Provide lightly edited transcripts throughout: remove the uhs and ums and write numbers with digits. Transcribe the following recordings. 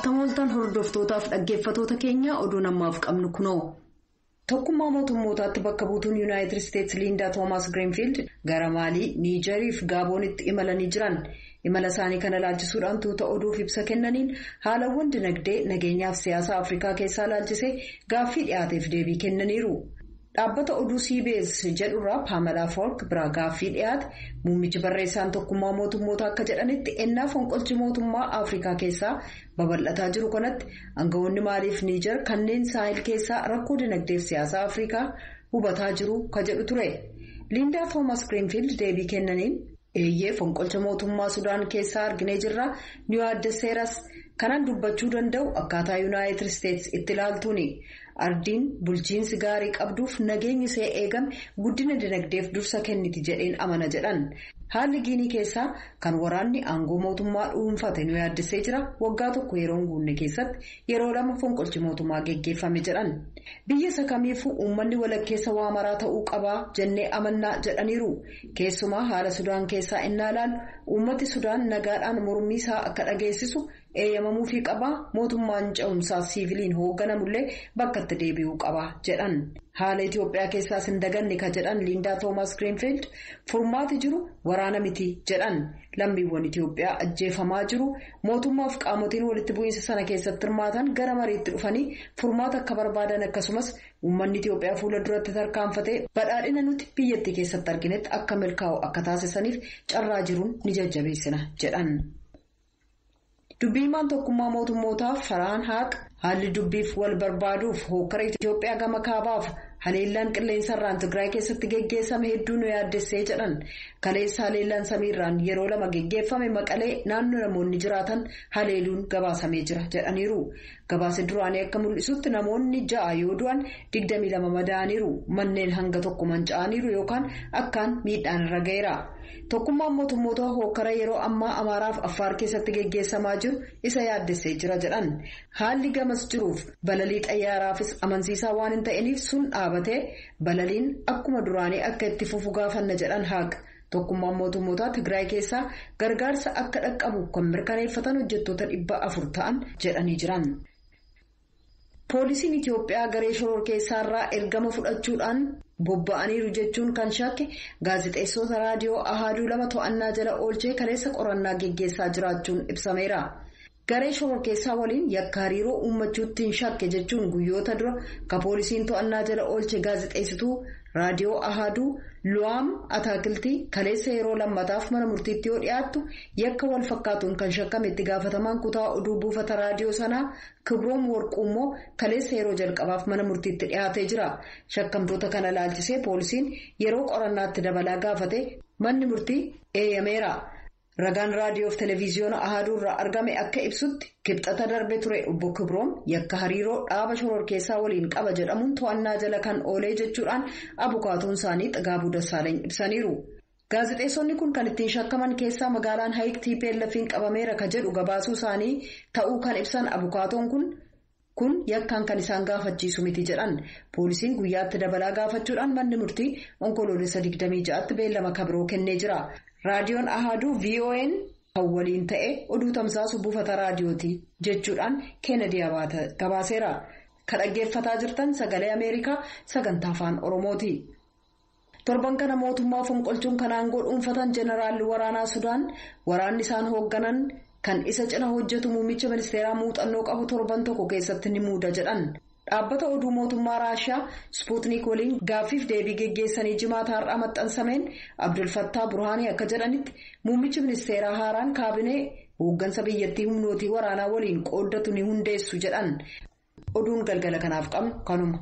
Attam ooltan hordoftootaaf dhaggeeffatoota keenya, oduu namaaf qabnu kunoo. Tokkummaa mootummootaatti bakka buutuun Yuunaayitid Isteetsi Liindaa Toomaas Giriinfiild gara Maalii, Niijeriif Gaaboonitti imalanii jiran. Imala isaanii kana ilaalchisuudhaan tuuta oduuf ibsa kennaniin haalawwan dinagdee, nageenyaaf siyaasa Afrikaa keessaa ilaalchisee gaaffii dhiyaateef deebii kennaniiru. Dhaabbata oduu CBS jedhurraa Paamelaa Foolk biraa gaaffii dhiyaate muummichi barreessaan tokkummaa mootummoota akka jedhanitti, ennaa fonqolchi mootummaa Afrikaa keessaa babal'ataa jiru kanatti aangawoonni Maaliif Niijar kanneen Saahil keessaa rakkoo dinagdeef siyaasa Afrikaa hubataa jiru ka jedhu ture. Liindaa Toomas Giriinfiild deebii kennaniin, "Eeyyee, fonqolcha mootummaa Sudaan keessaa arginee jirra, nu yaaddesseeras. Kanan dubbachuu danda'u akkaataa Yuunaayitid Isteetsi itti ilaaltuuni. Ardiin bulchiinsi gaarii qabduuf nageenyi ishee eegame guddina dinagdeef dursa kenniti jedheen amana," jedhan. "Haalli Giinii keessaa kan waraanni aangoo mootummaa dhuunfate nu yaaddessee jira. Waggaa tokko yeroo hin guunne keessatti yeroo lama fonqolchi mootummaa geggeeffame," jedhan. "Biyya isa kamiifuu uummanni walakkeessa waa maraa ta'uu qabaa jennee amannaa," jedhaniiru. "Keessumaa haala Sudaan keessaa innaa ilaalu, uummati Sudaan nagaadhaan mormii isaa akka dhageessisu eeyyamamuufii qabaa. Mootummaan ce'umsaa siiviliin hoogganamullee bakka itti deebi'uu qaba," jedhan. Haala Itoophiyaa keessaas hin daganne ka jedhan Liindaa Toomaas Giriinfiild, "Furmaati jiru waraana miti," jedhan. "Lammiiwwan Itoophiyaa ajjeefamaa jiru. Mootummaaf qaamotiin walitti bu'iinsa sana keessatti hirmaatan gara mariitti dhufanii furmaata akka barbaadan, akkasumas uummanni Itoophiyaa fuula duratti tarkaanfatee badhaadhina nuti biyyattii keessatti arginetti akka milkaa'u akka taasisaniif carraa jiruun ni jajjabeessina," jedhan. Dubbiimaan tokkummaa mootummootaa Farhaan Haaq haalli dubbiif wal barbaaduuf hookkara Itoophiyaa gama kaabaaf haleellaan qilleensarraan Tigraay keessatti geggeessame hedduu nu yaaddessee jedhan. Kaleessa haleellaan samiirraan yeroo lama geggeeffame Maqalee naannoo namoonni jiraatan haleeluun gabaasamee jira jedhaniiru. Gabaasa duraanii akka mul'isutti namoonni 6 yoo du'an, 22 madaa'aniiru. Manneen hanga tokko manca'aniiru yookaan akkaan miidhaan irra ga'eera. Tokkummaan mootummoota hookkara yeroo ammaa Amaaraaf Affaar keessatti geggeessamaa jiru isa yaaddessee jira jedhan. Haalli gamas jiruuf balalii xayyaaraafis amansiisaa waan hin ta'iniif sun dhaabatee balaliin akkuma duraanii akka itti fufu gaafanna, jedhan Haaq. Tokkummaan mootummoota Tigraay keessaa gargaarsa akka dhaqqabu kan mirkaneeffatan hojjettoota 400 ta'an jedhanii jiran. Poolisiin Itiyoophiyaa garee shororkeessaarraa ergama fudhachuudhaan bobba'aniiru jechuun kan shakke gaazexeessota raadiyoo Ahaaduu lama to'annaa jala oolchee kaleessa qorannaa geggeessaa jiraachuun ibsameera. Garee shororkeessaa waliin yakka hariiroo uummachuuttiin shakke jechuun guyyoota dura ka poolisiin to'annaa jala oolche gaazexeessituu raadiyoo Ahaaduu Luwaam Ataakiltii kaleessa yeroo lammataaf mana murtiitti yoo dhiyaattu, yakka wal fakkaatuun kan shakkame itti gaafatamaan kutaa oduu buufata raadiyoo sanaa Kibroom Warquu immoo kaleessa yeroo jalqabaaf mana murtiitti dhiyaatee jira. Shakkamtoota kana ilaalchisee poolisiin yeroo qorannaatti dabalaa gaafate manni murtii eeyyameera. Ragaan raadiyoof televiziyoona Ahaaduu irraa argame akka ibsutti, Kibxata darbe ture obbo Kibroom yakka hariiroo dhaaba shororkeessaa waliin qaba jedhamuun to'annaa jala kan oolee jechuudhaan abukaatuun isaanii Xigaabuu Dassaalany ibsaniiru. Gaazexeessonni kun kan ittiin shakkaman keessaa magaalaan Hayiq TPLF'n qabameera ka jedhu gabaasuu isaanii ta'uu kan ibsan abukaatoon kun, kun yakkaan kan isaan gaafachiisu miti jedhan. Poolisiin guyyaatti dabalaa gaafachuudhaan manni murtii Onkoloolessa 26tti beellama kabiroo kennee jira. Raadiyoon Ahaaduu VON kan waliin ta'e oduu tamsaasu buufata raadiyooti jechuudhaan Keenedi Abaata gabaaseera. Kan dhaggeeffataa jirtan Sagalee Ameerikaa sagantaa Afaan Oromooti. Torban kana mootummaa fonqolchuun kan aangoo dhuunfatan jeneraalli waraanaa Sudaan waraanni isaan hoogganan kan isa cina hojjetu muummicha ministeeraa muuxannoo qabu torban tokko keessatti ni muuda jedhan. Dhaabbata oduu mootummaa Raashiyaa Ispuutnik waliin gaaffiif deebii geggeessanii Jimaata har'aa maxxansameen Abdulfattaa Burhaanii akka jedhanitti, muummichi ministeeraa haaraan kaabinee hooggansa biyyattii humnootii waraanaa waliin qooddatu ni hundeessu jedhan. Oduun galgala kanaaf qabnu kanuma.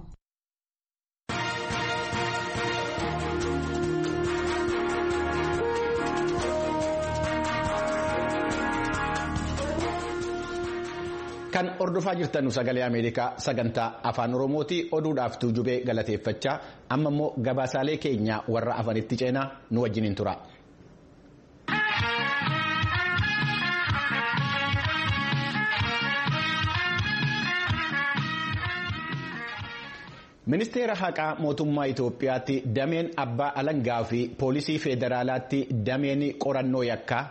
Kan hordofaa jirtan Sagalee Ameerikaa sagantaa Afaan Oromooti. Oduudhaaf Tuujubee galateeffachaa, amma immoo gabaasaalee keenya warra afanitti ceenaa, nu wajjiniin tura. Ministeera Haqaa mootummaa Itoophiyaatti dameen abbaa alangaa fi poolisii federaalaatti dameen qorannoo yakkaa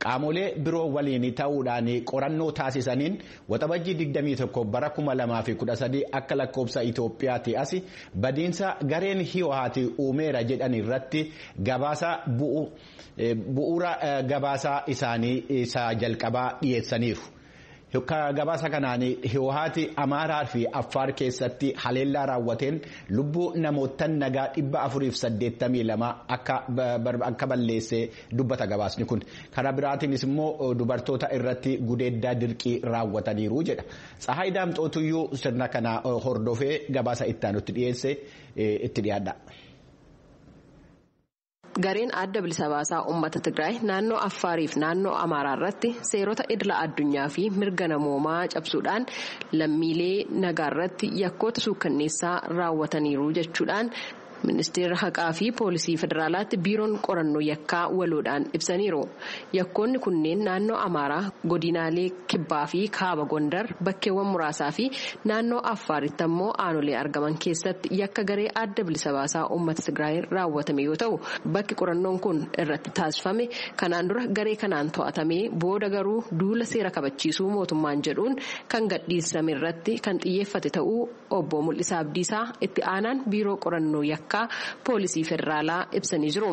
qaamolee biroo waliin ta'uudhaan qorannoo taasisaniin waxabajjii 21 bara 2013 akka lakkoofsa Itoophiyaatti as badiinsa gareen Hiwaat uumeera jedhan irratti gabaasa bu'uura gabaasaa isaanii isa jalqabaa dhiyeessaniiru. Gabaasa kanaan Hiwaat Amaaraa fi Affaar keessatti haleellaa raawwateen lubbuu namoota nagaa 482 akka balleesse dubbata gabaasni kun. Karaa biraatiinis immoo dubartoota irratti gudeeddaa dirqii raawwataniiru jedha. Tsahaay Daamxootuyyuu sirna kana hordofee gabaasa itti aanutti dhiyeesse itti dhiyaadha. Gareen adda bilisa baasaa uummata Tigraay naannoo Affaariif naannoo Amaaraa irratti seerota idila addunyaa fi mirga namoomaa cabsuudhaan lammiilee nagaa irratti yakkoota suukkanneessaa raawwataniiru jechuudhaan ministeera haqaa fi poolisii federaalaatti biiroon qorannoo yakkaa waloodhaan ibsaniiru. Yakkoonni kunneen naannoo Amaaraa godinaalee kibbaa fi kaaba Gondar bakkeewwan muraasaa fi naannoo Affaaritti ammoo aanolee argaman keessatti yakka garee adda bilisa baasaa uummata Tigraay raawwatame yoo ta'u bakki qorannoon kun irratti taasifame kanaan dura garee kanaan to'atamee booda garuu duula seera kabachiisuu mootummaan jedhuun kan gadhiisame irratti kan xiyyeeffate ta'uu obbo Mul'isaa Abdiisaa itti aanaan biiroo qorannoo yakkaa poolisii federaalaa ibsanii jiru.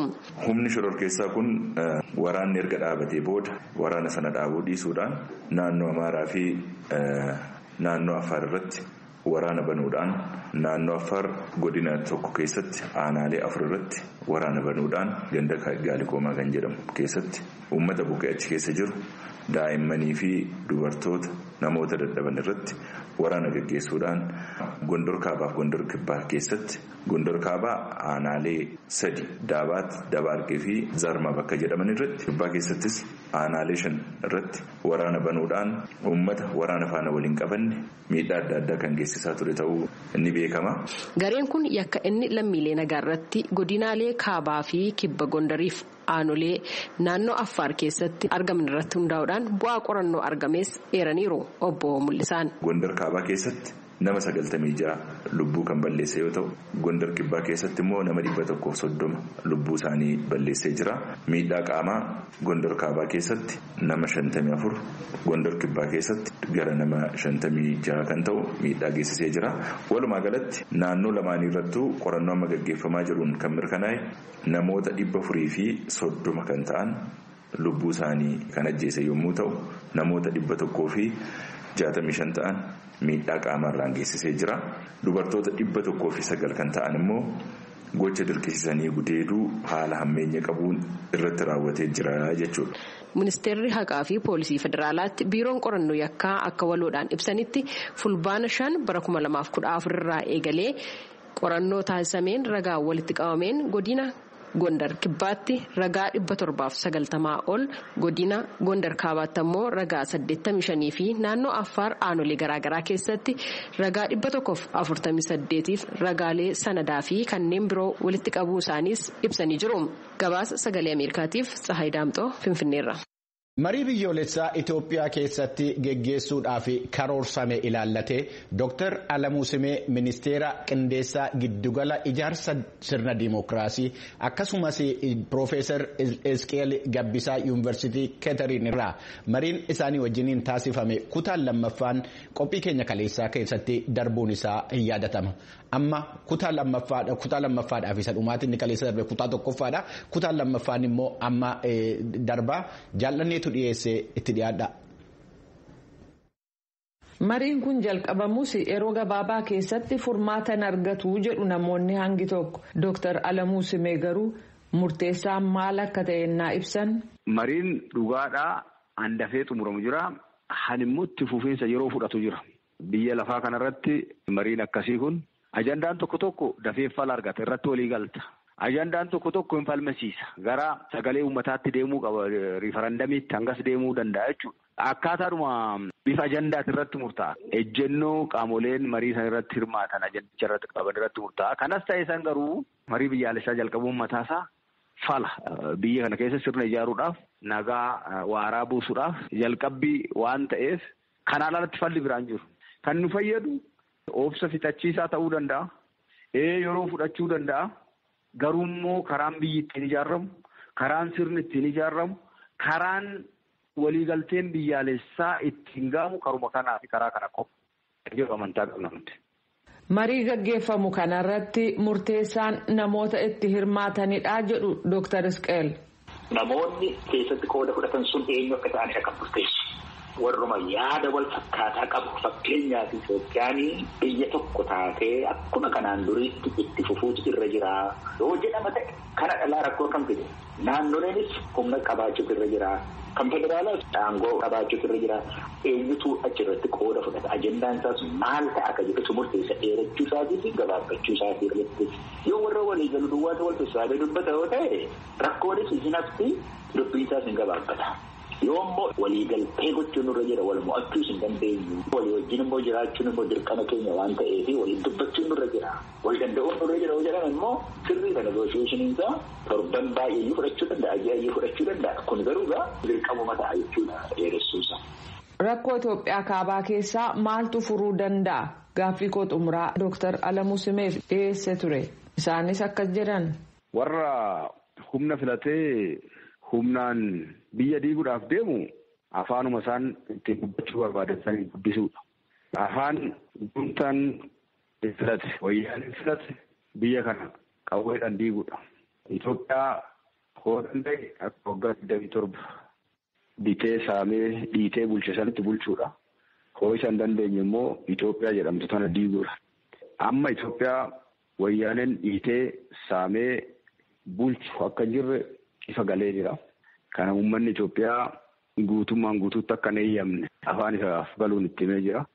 Humni shororkeessaa kun waraanni erga dhaabatee booda waraana sana dhaabuu dhiisuudhaan naannoo Amaaraa fi naannoo Affaar irratti waraana banuudhaan naannoo Affaar godina tokko keessatti aanaalee afur irratti waraana banuudhaan ganda Gaalikoomaa kan jedhamu keessatti uummata buqqee achi keessa jiru daa'immanii fi dubartoota namoota dadhaban irratti waraana gaggeessuudhaan Gondor Kaabaaf Gondor Kibbaa keessatti Gondor Kaabaa aanaalee sadi Daabaat, Dabaarqee fi Zarmaa bakka jedhaman irratti Kibbaa keessattis aanaalee 5 irratti waraana banuudhaan uummata waraana faana waliin qabanne miidhaa adda addaa kan geessisaa ture ta'uu ni beekama. Gareen kun yakka inni lammiilee nagaa irratti godinaalee kaabaa fi kibba Gondariif aanolee naannoo Affaar keessatti argaman irratti hundaa'uudhaan bu'aa qorannoo argames eeraniiru obbo Mul'isaan. Gondar Kaabaa keessatti nama 96 lubbuu kan balleesse yoo ta'u Gondar Kibbaa keessatti immoo nama 130 lubbuu isaanii balleessee jira. Miidhaa qaamaa Gondar Kaabaa keessatti nama 54 Gondar Kibbaa keessatti gara nama 56 kan ta'u miidhaa geessisee jira. Walumaa galatti naannoo lamaanii irrattuu qorannoo amma gaggeeffamaa jiruun kan mirkanaa'e namoota 430 kan ta'an lubbuu isaanii kan ajjeese yommuu ta'u namoota 165 ta'an miidhaa qaamaarraan geessisee jira. Dubartoota 109 kan ta'an immoo gocha dirqisiisanii gudeeduu haala hammeenya qabuun irratti raawwatee jira jechuudha. Ministeerri haqaa fi poolisii federaalaatti biiroon qorannoo yakkaa akka waloodhaan ibsanitti fulbaana 5 bara 2014 irraa eegalee qorannoo taasisameen ragaa walitti qabameen godina Gondar Kibbaatti ragaa 790 ol godina Gondar Kaabaatti ammoo ragaa 85 fi naannoo Affaar aanolee garaagaraa keessatti ragaa 148 fi ragaalee sanadaa fi kanneen biroo walitti qabuu isaaniis ibsanii jiru. Gabaasa sagalee Ameerikaatiif Tsahaay Daamxoo Finfinneerra. Marii biyyoolessaa Itoophiyaa keessatti geggeessuudhaaf karoorsame ilaallatee Dr. Alamuu Simee ministeera qindeessaa giddugala ijaarsa sirna dimookiraasii akkasumas Piroofeesar Isqeel Gabbisaa Yuunivarsiitii Keetariin irraa mariin isaanii wajjiniin taasifame kutaan lammaffaan qophii keenya kaleessaa keessatti darbuun isaa hin yaadatama. Amma kutaa lammaffaadhaaf isa dhumaatiin inni kaleessa darbe kutaa tokkoffaadha. Kutaan lammaffaan immoo amma darbaa jaallanneetu dhiyeessee itti dhiyaadha. Mariin kun jalqabamus yeroo gabaabaa keessatti furmaata hin argatu jedhu namoonni hangi tokko. Dooktar Alamuu Simee garuu murteessaan maal akka ta'e naa ibsan. Mariin dhugaadhaa handafee xumuramu jira. Han immoo itti fufiinsa yeroo fudhatu jira. Biyya lafaa kanarratti mariin akkasii kun ajandaan tokko tokko dafee fala argata irratti walii galta. Ajandaan tokko tokko hin falmisiisa. Gara sagalee uummataatti deemuu qaba. Riifarandamiitti hangas deemuu danda'a jechuudha. Akkaataadhuma bifa ajandaati irratti murtaa'a. Ejjennoo qaamoleen marii san irratti hirmaatan ajandicha irratti qaban irratti murtaa'a. Kanas ta'e san garuu marii biyyaalessaa jalqabuun mataasaa fala. Biyya kana keessa sirna ijaaruudhaaf nagaa waaraa buusuudhaaf jalqabbii waan ta'eef kanaan alatti falli biraan jiru. Kan nu fayyadu obsa fixachiisaa ta'uu danda'a. Yeroo fudhachuu danda'a. Garuu immoo karaan biyyi ittiin ijaaramu, karaan sirni ittiin ijaaramu, karaan Waliigalteen biyyaalessaa ittiin ga'amu karuma kanaa fi karaa kana qofa. Jedhu amantaa qabna nuti. Marii gaggeeffamu kanarratti murteessaan namoota itti hirmaatanidha jedhu Dr. Isqeel. Namoonni keessatti qooda fudhatan sun eenyu akka ta'anidha kan murteessu. Warruma yaada wal fakkaataa qabu fakkeenyaaf Itoophiyaan biyya tokko taatee akkuma kanaan duriitti itti fufuutu irra jira yoo jedhama ta'e kana dhalaa rakkoo kan fide naannoleenis humna qabaachuutu irra jira kan federaalaas aangoo qabaachuutu irra jira eenyutu achirratti qooda fudhata ajendaan isaas maal ta'a akka jedhutu murteessa dheerachuu isaatii fi gabaabbachuu isaatii irratti yoo warra waliigalu duwwaatu wal sassaabee dubbata yoo ta'e rakkoonis isin hafti dubbiin isaas hin gabaabbata. Yoo immoo waliigaltee gochuun nurra jira wal mo'achuus hin dandeenyu. Walii wajjin immoo jiraachuun immoo dirqama keenya waan ta'eef waliin dubbachuun nurra jira. Wal danda'uun nurra jira yoo jedhame immoo sirriidha negooshiyeeshiniin isaa torban baay'eeyyuu fudhachuu danda'a ji'ayyuu fudhachuu danda'a. Kun garuu egaa dirqamuma ta'a jechuudha dheeressuusa. Rakkoo Itoophiyaa kaabaa keessaa maaltu furuu danda'a? Gaaffii koo xumuraa Dooktar Alamuu Simeef dhiyeesse ture. Isaanis akkas jedhan. Warra humna filatee. Humnaan biyya diiguudhaaf deemu afaanuma isaan ittiin dubbachuu barbaadan saniin dubbisuudha. Afaan guntaan filate wayyaan filate biyya kana qawweedhaan diiguudha. Itoophiyaa hoo danda'e akka waggaa 27 bitee saamee dhiitee bulche sanitti bulchuudha. Hoo isa hin dandeenye immoo Itoophiyaa jedhamtu tana diiguudha. Amma Itoophiyaa wayyaaneen dhiitee saamee bulchu akka hin jirre ifa galee jira. Kana uummanni Itoophiyaa guutummaan guutuutti akka hin eeyyamne afaan isaaf galuun itti himee jira.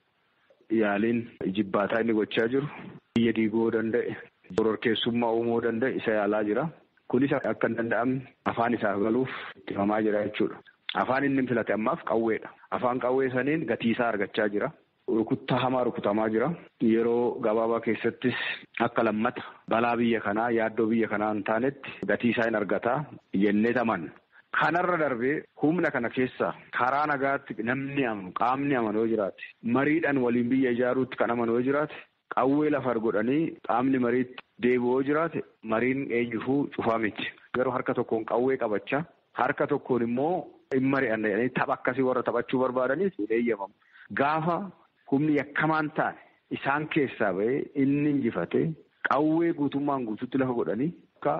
Yaaliin jibbaataa inni gochaa jiru biyya diiguu danda'e, shororkeessummaa uumuu danda'e isa yaalaa jira. Kunis akka hin danda'amne afaan isaaf galuuf itti himamaa jira jechuudha. Afaan inni filate ammaaf qawweedha. Afaan qawwee saniin gatii isaa argachaa jira. Rukuttaa hamaa rukutamaa jira. Yeroo gabaabaa keessattis akka lammata balaa biyya kanaa yaaddoo biyya kanaa hin taanetti gatii isaa hin argataa jennee taman. Kanarra darbee humna kana keessa karaa nagaatti namni amanu qaamni amanu yoo jiraate mariidhaan waliin biyya ijaaruutti kan amanu yoo jiraate qawwee lafa godhanii qaamni mariitti deebi'u yoo jiraate mariin eenyufuu cufaa miti. Garuu harka tokkoon qawwee qabachaa harka tokkoon immoo hin mari'anne jedhanii tapha akkasii warra taphachuu barbaadaniif hin eeyyamamu. Gaafa humni yakkamaan taane isaan keessaa ba'ee inni injifate qawwee guutummaan guutuutti lafa godhanii akka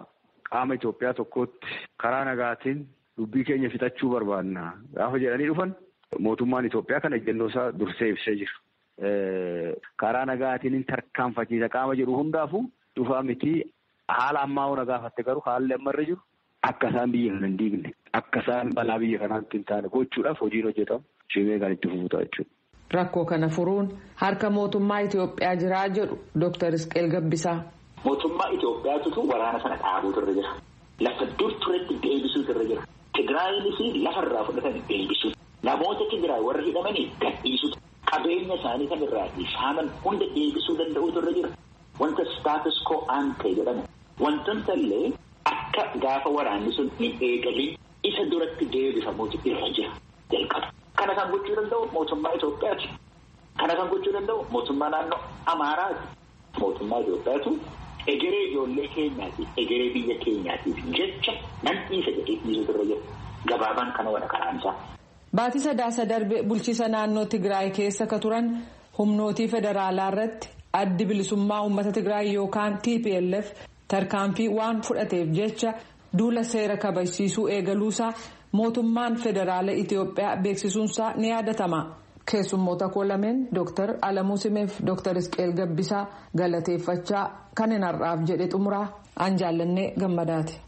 qaama Itoophiyaa tokkootti karaa nagaatiin dubbii keenya fixachuu barbaanna gaafa jedhanii dhufan mootummaan Itoophiyaa kana ejjennoo isaa dursee ibsee jira. Karaa nagaatiin tarkaanfachiisa qaama jedhu hundaafuu dhufaa miti haala ammaa hona gaafatte garuu haalli ammarra jiru akka isaan biyya kana hin diigne akka isaan balaa biyya kanaatti hin taane gochuudhaaf hojiin hojjetamu cimee kan itti fufuuta jechuudha. Rakkoo kana furuun harka mootummaa Itoophiyaa jiraa jedhu Dr. Isqeel Gabbisaa. Mootummaa Itoophiyaatu waraana sana dhaabuutu irra jira. Lafa dur turetti deebisuutu irra jira. Tigraayinis lafarraa fudhatanii deebisuutu. Namoota Tigraay warra hidhamanii gadhiisuutu. Qabeenya isaanii kan irraa saaman hunda deebisuu danda'uutu irra jira. Wanta staatus koo ante jedhamu. Wantoota illee akka gaafa waraanni sun hin eegalin isa duratti deebifamuutu irra jira jalqaba. Kana kan gochuu danda'u mootummaa Itoophiyaati. Kana kan gochuu danda'u mootummaa naannoo Amaaraati. Mootummaa Itoophiyaatu egeree ijoollee keenyaatiif egeree biyya keenyaatiif jecha nan dhiisa jedhee dhiisuutu irra jira. Gabaabaan kana wada karaan isaa. Baatii sadaasa darbe bulchiisa naannoo Tigraay keessa ka turan humnootii federaalaa irratti addi bilisummaa uummata Tigraay yookaan TPLF tarkaanfii waan fudhateef jecha duula seera kabajsiisuu eegaluusaa mootummaan federaala Itoophiyaa beeksisuunsaa ni yaadatama. Keessummoota koo lameen Dr. Alamuu Simeef Dr. Isqeel Gabbisaa galateeffachaa kan hin har'aaf jedhe xumuraa an jaallannee gammadaati.